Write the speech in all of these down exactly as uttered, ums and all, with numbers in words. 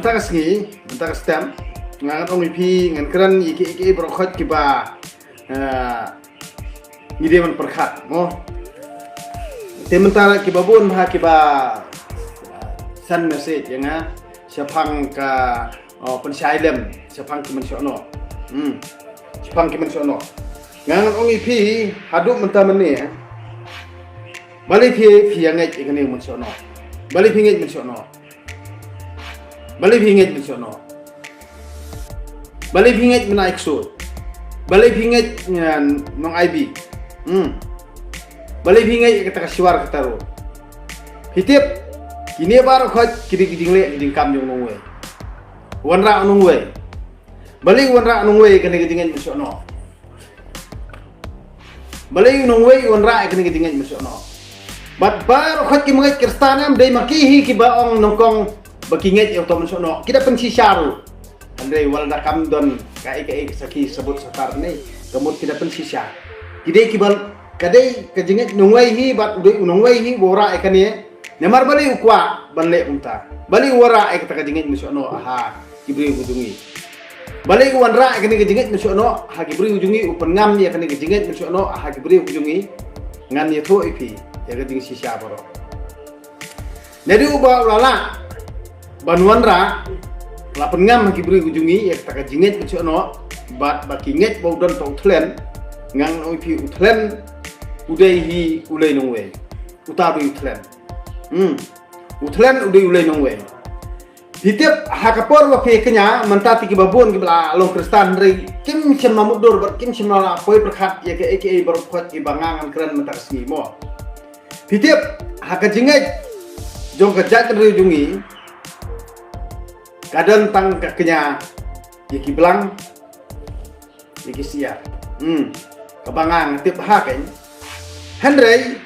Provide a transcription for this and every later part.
Mynta ka sngi, mynta ka step, nga ngan ong ïa phi, ngan kren ïa ki, ïa ki baroh khoit kiba, eh, ngi dei ban pyrkhat, mo. Te mynta kiba bun bha kiba, eh, send message ïa nga shaphang ka, oh, pynshai lem shaphang ki mynshohnoh. Hmm. Shaphang ki mynshohnoh. Nga ngan ong ïa phi, haduh mynta mynne, balei phi, phi ïa ngeit ïa kane mynshohnoh? Balei phi ngeit mynshohnoh? Balei phi ngeit mynshohnoh? Balei phi ngeit mynai ksuid? Balei phi ngeit, eh, nong I B? Hmm. Balei phi ngeit ïa kata ka shuwa kata ruh? Phi tip, kine baroh khoit ki dei ki jingleh ki jingkam jong u nongwei. Wanrah u nongwei. Balei wanrah u nongwei kane ka jingngeit mynshohnoh? Balei u nongwei wanrah ïa kane ka jingngeit mynshohnoh? Bad baroh khoit ki bangeit Khristan em dei ma ki hi kiba ong nyngkong ba ki ngeit ïa uta u mynshohnoh. Ki da pynshisha ruh. Hynrei wat la da kam don kaei kaei ka sakhi sabut satar ne, ka mut ki da pynshisha. Ki dei kiba, ka dei ka jingngeit nongwei hi bad u dei u nongwei hi uba wanrah ïa kane. Namar balei u kwah ban leh kumta? Balei u wanrah ïa kata ka jingngeit mynshohnoh ha ki briew ka jong ngi? Balei u wanrah ïa kane ka jingngeit mynshohnoh ha ki briew ka jong ngi, u pynngam ïa kane ka jingngeit mynshohnoh ha ki briew ka jong ngi? Ngan ïathuh ïa phi ïa ka jingshisha baroh. Naduh ba u la lah ban wanrah, la pynngam ha ki briew ka jong ngi ïa kata ka jingngeit mynshohnoh, bad ba ki ngeit ba u don uta u thlen, ngan ong ïa phi u thlen u dei hi u lei nongwei. Uta u dei u thlen. Hmm. U thlen u dei u lei nongwei. Phi tip ha ka por ba phi kñia, mynta te kiba bun kiba la long Khristan hynrei kim shym la mutdur bad kim shym la poi pyrkhat ïa kaei kaei baroh khoit kiba nga ngan kren mynta ka sngi mo. Phi tip ha ka jingngeit jong ka jaitbynriew jong ngi, ka don tang ka kñia ïa ki blang, ïa ki syiar. Hmm. Kaba nga nga tip ha kane. Hynrei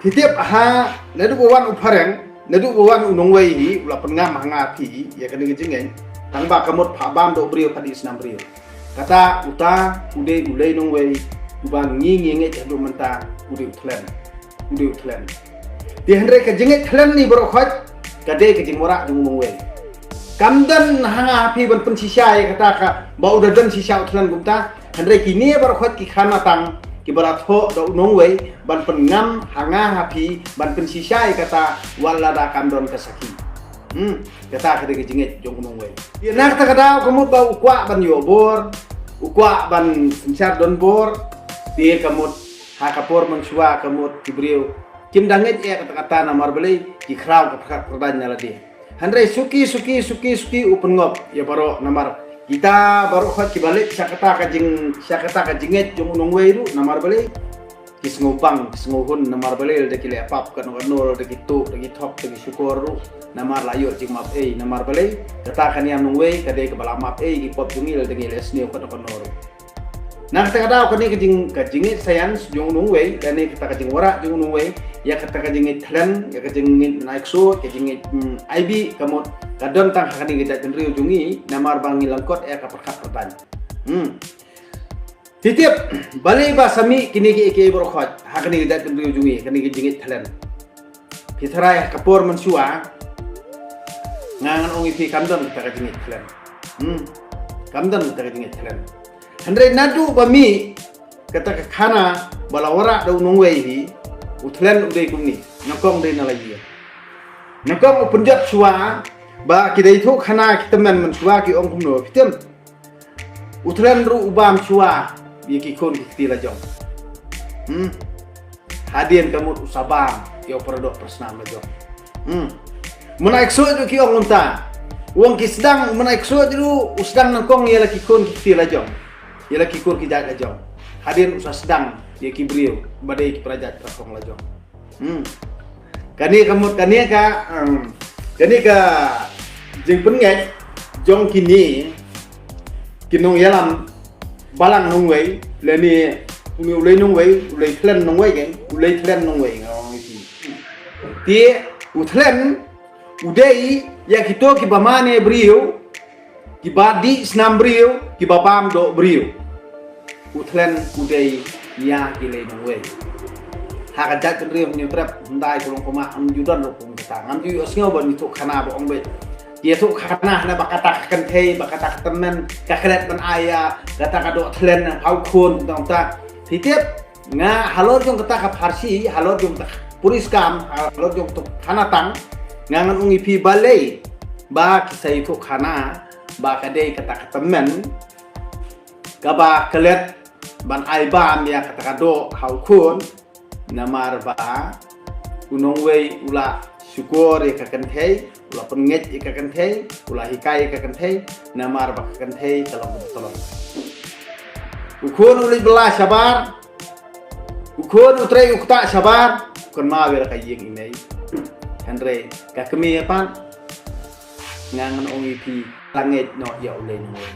phi tip ha, naduh ba wan u phareng, naduh ba wan u nongwei hi, u la pynngam ha nga phi ïa kane ka jingngeit. Tang ba ka mut phah bam doh briew phah dih snam briew. Kata uta u dei u lei nongwei uba ngi ngi ngeit haduh mynta u dei u thlen. U dei u thlen. Te hynrei ka jingngeit thlen ne baroh khoit ka dei ka jingwanrah jong u nongwei. Kam don ha nga ha phi ban pynshisha ïa kata ka ba u da don shisha u thlen kumta. Hynrei kine baroh khoit ki khana tang kiba la thoh da u nongwei ban pynngam ha nga ha phi ban pynshisha ïa kata wat la da kam don ka sakhi. Hmm, kata ka dei ka jingngeit jong u nongwei. Ïa na kata ka daw ka mut ba u kwah ban ïoh bor, u kwah ban synshar don bor, te ka mut ha ka por mynshuwa ka mut ki briew kim da ngeit ïa kata kata namar balei ki khraw ka pyrkhat pyrdain na lade. Hynrei suki suki suki suki u pynngop ïa baroh namar kita baroh khoit kiba leit sha kata ka jing, sha kata ka jingngeit jong u nongwei ruh namar balei ki sngewbang ki sngewhun namar balei lada ki leh pap kano kano lada ki tuh da ki thok da ki shukor ruh namar la ïoh jingmap ei namar balei kata ka niam nongwei ka dei kaba la map ei ki pop jong ngi lada ngi leh sniew kano kano ruh. Na kata ka daw kane ka jing, ka jingngeit science jong u nongwei lane kata ka jingwanrah jong u nongwei ïa kata ka jingngeit thlen ïa ka jingngeit mynai ksuid ka jingngeit, mm, I B ka mut ka don tang ha kane ka jaitbynriew jong ngi namar ba ngi lyngkot ïa ka pyrkhat pyrdain. Hmm. Phi tip balei ba sa mih kine kiei kiei baroh khoit ha kane ka jaitbynriew jong ngi kane ka jingngeit thlen. Phi tharai ha ka por mynshuwa nga ngan ong ïa phi kam don kata ka jingngeit thlen. Hmm. Kam don kata ka jingngeit thlen. Hynrei naduh ba mih kata ka khana ba la wanrah da u nongwei hi u thlen u dei kumne. Nyngkong dei na la ïa. Nyngkong u pynjot shuwa ba ki dei thuh khana ki tymmen mynshuwa ki ong kumno phi tip. U thlen ruh u bam shuwa ïa ki khun ki kti la jong. Hmm. Hadien ka mut u sa bam ïa u paradoh parasnam la jong. Hmm. Mynai ksuid ruh ki ong kumta. U ong ki sdang mynai ksuid ruh u sdang nyngkong ïa la ki khun ki kti la jong. Ïa la ki khun ki jait la jong. Hadien u sa sdang ïa ki briew ba dei ki para jait para kong la jong. Hmm. Kane ka mut kane ka, um, kane ka jingpynngeit jong kine ki nongïalam balang nongwei lane une u lei nongwei u lei thlen nongwei keiñ u lei thlen nongwei nga ong ïa phi. Te u thlen u dei ïa kito kiba mane briew kiba dih snam briew kiba bam doh briew. U thlen u dei ïa ki lei nongwei. Ha ka jaitbynriew Hynñiewtrep hyndai ka long kumba ym ju don ruh kum kata ngam ju ïohsngew ba ngi thuh khana ba ong beit Ki ïathuh khana na ba kata ka kynthei, ba kata ka tymmen, ka klet ban ai ïa kata ka doh thlen ha u khun, kumta kumta. Phi tip, nga halor jong kata ka pharshi, halor jong kata ka puriskam, halor jong kata ka khanatang, nga ngan ong ïa phi balei ba ki sa ïathuh khana ba ka dei kata ka tymmen kaba klet ban ai bam ïa kata ka doh ha u khun. Namar ba u nongwei u la shukor ïa ka kynthei, u la pynngeit ïa ka kynthei, u la hikai ïa ka kynthei, namar ba ka kynthei ka long ka tolon. U khun u leit bylla shabar, u khun u trei u ktah shabar, u kynmaw ïa la ka ïing i mei. Hynrei ka kmie pat, nga ngan ong ïa phi, la ngeit noh ïa u lei nongwei.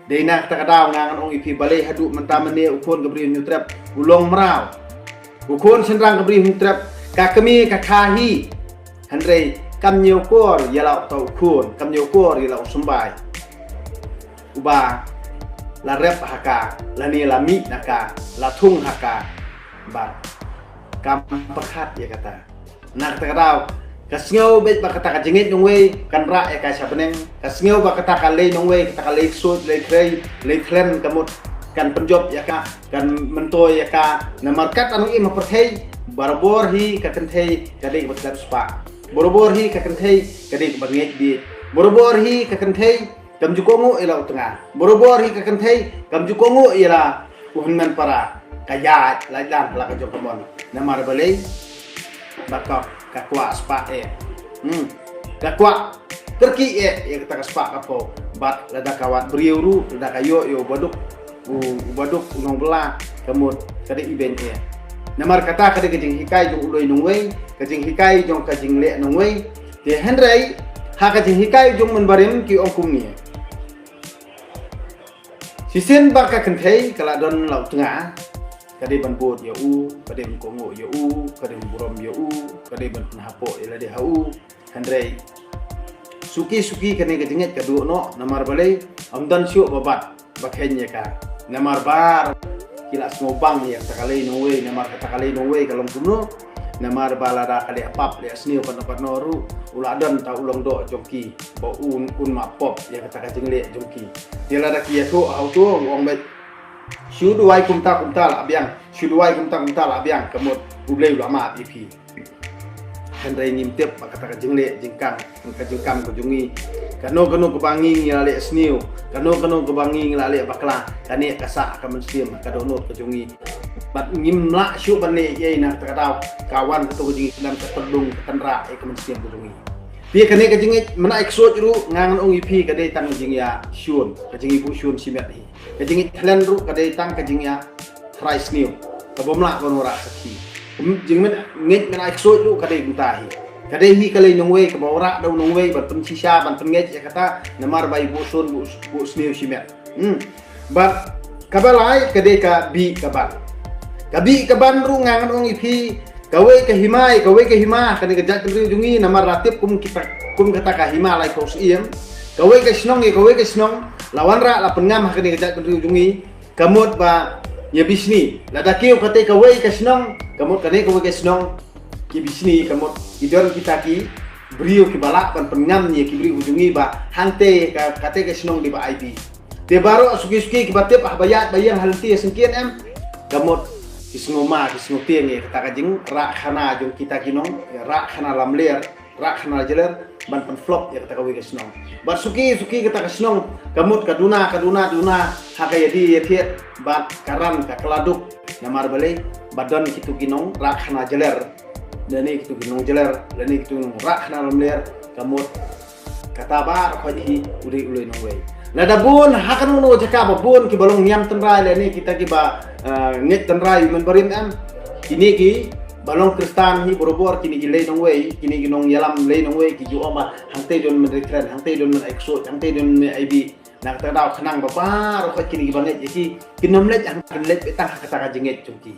Dei na kata ka daw nga ngan ong ïa phi balei haduh mynta mynne u khun ka Bri u Hynñiewtrep u long mraw. U khun shynrang ka Bri u Hynñiewtrep, ka kmie ka kha hi. Hynrei kam ñiewkor ïa la uta u khun, kam ñiewkor ïa la u symbai. Uba la rep ha ka, lane la mih na ka, la thung ha ka. Bad kam pyrkhat ïa kata. Na kata ka daw, ka sngew beit ba kata ka jingngeit nongwei kan rah ïa ka sha bneng. Ka sngew ba kata ka lei nongwei, kata ka lei ksuid, lei khrei, lei thlen ka mut kan pynjop ïa ka, kan myntoi ïa ka. Namar kat anong im ha pyrthei, barabor hi ka kynthei ka dei kaba tlot spah. Barabor hi ka kynthei ka dei kaba ngeit beit. Barabor hi ka kynthei kam ju kohnguh ïa la u tnga. Barabor hi ka kynthei kam ju kohnguh ïa la u hynmen para. Ka ïaid lait lang la ka jong ka mon. Namar balei? Ba ka, ka kwah spah eh. Hmm. Ka kwah kyrkieh eh ïa kata ka spah ka phew. Bad lada ka wad briew ruh, lada ka ïoh ïa u baduk, u, u baduk u nongbylla, ka mut ka dei i beiñ eh. Namar kata ka dei ka jinghikai jong u lei nongwei, ka jinghikai jong ka jingleh nongwei. Te hynrei ha ka jinghikai jong mynbarim ki ong kumne. Shisien ba ka kynthei ka la don la u tnga, ka dei ban bud ïa u, ka dei ban kohnguh ïa u, ka dei ban burom ïa u, ka dei ban pynhapoh ïa lade ha u. Hynrei suki suki kane ka jingngeit ka duh noh, namar balei? Ym don shuh ba bat ba kheiñ ïa ka. Namar ba ki la sngewbang ïa kata ka lei nongwei, namar kata ka lei nongwei ka long kumno? Namar ba lada ka leh pap leh sniew katno katno ruh, u la don ta u lyngdoh jong ki ba un, un map pop ïa kata ka jingleh jong ki. Te lada ki ïathuh ha uto, u ong beit, shu duwai kumta kumta la biang, shu duwai kumta kumta la biang, ka mut U Blei u la map ïa phi. Hynrei ngim tip ba kata ka jingleh jingkam, ka jingkam ka jong ngi, kano kano kaba ngi ngi la leh sniew, kano kano kaba ngi ngi la leh bakla, kane ka sah ka mynsiem, ka dohnud ka jong ngi. Bad ngim lah shuh ban leh ei ei na kata ka daw, ka wan kato ka jingsdang ka tyrlung ka tynrah ïa ka mynsiem ka jong ngi. Te kane ka jingngeit mynta i ksuid ruh nga ngan ong ïa phi ka dei tang jingïashun, ka jingïabuh shun shimet hi. Ka jingngeit thlen ruh ka dei tang ka jingïatrai sniew, ka bym lah ban wanrah sakhi. Jingngeit mynta i ksuid ruh ka dei kumta hi. Ka dei hi ka lei nongwei kaba wanrah da u nongwei ban pynshisha ban pynngeit ïa kata namar ba i buh shun buh, buh sniew shimet. Hmm. Bad kaba lai ka dei ka bih ka ban. Ka bih ka ban ruh nga ngan ong ïa phi, kawei ka hima, kawei ka hima, kane ka jaitbynriew jong ngi namar la tip kum kita, kum kata ka hima laiphew syiem. Kawei ka shnong ïa kawei ka shnong la wanrah la pynngam ha kane ka jaitbynriew jong ngi. Ka mut ba ïa bishni, lada kiew kata kawei ka shnong, ka mut kane kawei ka shnong ki bishni, ka mut ki don kita ki briew kiba lah ban pynngam ïa ki briew jong ngi ba hangta ka, kata ka shnong dei ba ai bih. Te baroh suki suki kiba tip ah ba ïaid ba ïeng ha lynti syngkien em, ka mut ki sngewma ki sngewtieng ïa kata ka jingrah khana jong kita ki nong, rah khana lamler, rah khana jler, ban pynflop ïa kata kawei ka shnong. Bad suki suki kata ka shnong ka mut ka duna ka duna duna ha ka ïadie ïathied bad ka ran ka kladuk. Namar balei? Ba don kitu ki nongrah khana jler, lane kitu ki nongjler, lane kitu ki nongrah khana lamler, ka mut kata baroh hi u dei u lei nongwei. Lada bun ha kano kano jaka ba bun kiba long niam tynrai lane kita kiba, eh, ngeit tynrai mynbarim em, kine kiba long Khristan hi barabor kine ki lei nongwei, kine ki nongïalam lei nongwei ki ju ong ba hangta don mynta i kren, hangta don mynta i ksuid, hangta don mynta i bih. Na kata ka daw khnang ba baroh kine kiba ngeit ïa ki kin ym leit, hangta kin leit beit tang ha kata ka jingngeit jong ki.